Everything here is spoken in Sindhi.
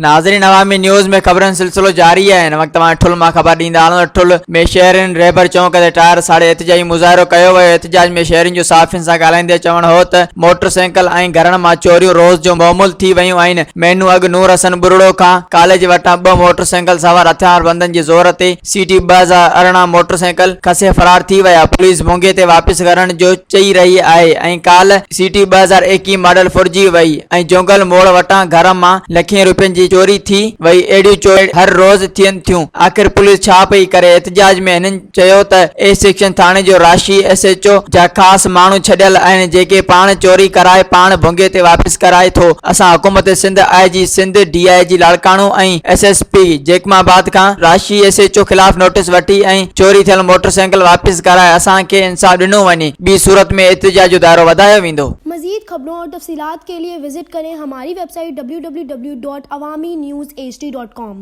ناظرين عوامي نيوز ۾ خبرن سلسلو جاري آهي هن وقت توهان ٺل مان خبر ڏيندا هلون ته ٺل ۾ شهرين رهبر چونڪ تي ٽائر ساڙي احتجاجي مظاهرو ڪيو ويو احتجاج ۾ شهرين جو صحافين سان ڳالهائيندي چوڻ هو ته موٽر سائيڪل ۽ گهرن مان چوريون روز جو معمول ٿي ويون آهن مهينو اڳ نور حسن ٻرڙو کان ڪاليج وٽان ٻه موٽر سائيڪل سوار هٿياربندن جي زور تي سي ٽي 2018 موٽر سائيڪل کسي فرار ٿي ويا، پوليس ڀونگي تي واپس ڪرڻ جو چئي رهي آهي ۽ ڪالهه سي ٽي 2021 ماڊل ڦرجي وئي ۽ جونگل موڙ وٽان گهر مان لکين روپين جي چوري ٿي وئي، اهڙيون چوريون هر روز ٿين ٿيون، آخر پوليس ڇا پئي ڪري، احتجاج ۾ هنن چيو ته اي سيڪشن ٿاڻي جو راشي ايس ايڇ او جا خاص ماڻهو ڇڏيل آهن جيڪي پاڻ چوري ڪرائي پاڻ ڀونگي تي واپس ڪرائي ٿو، اسان حڪومت Sindh, I G Sindh, D I G Larkana ۽ S S P Jacobabad کان راشي ايس ايڇ او خلاف نوٽيس وٺي ۽ چوري ٿيل موٽر سائيڪل واپس ڪرائي اسان کي انصاف ڏنو وڃي ٻي صورت ۾ احتجاج جو دائرو وڌايو ويندو. مزيد خبرون اور تفصيلات کے لئے وزٽ ڪرين ھماري web site www.awamiNewsHD.com.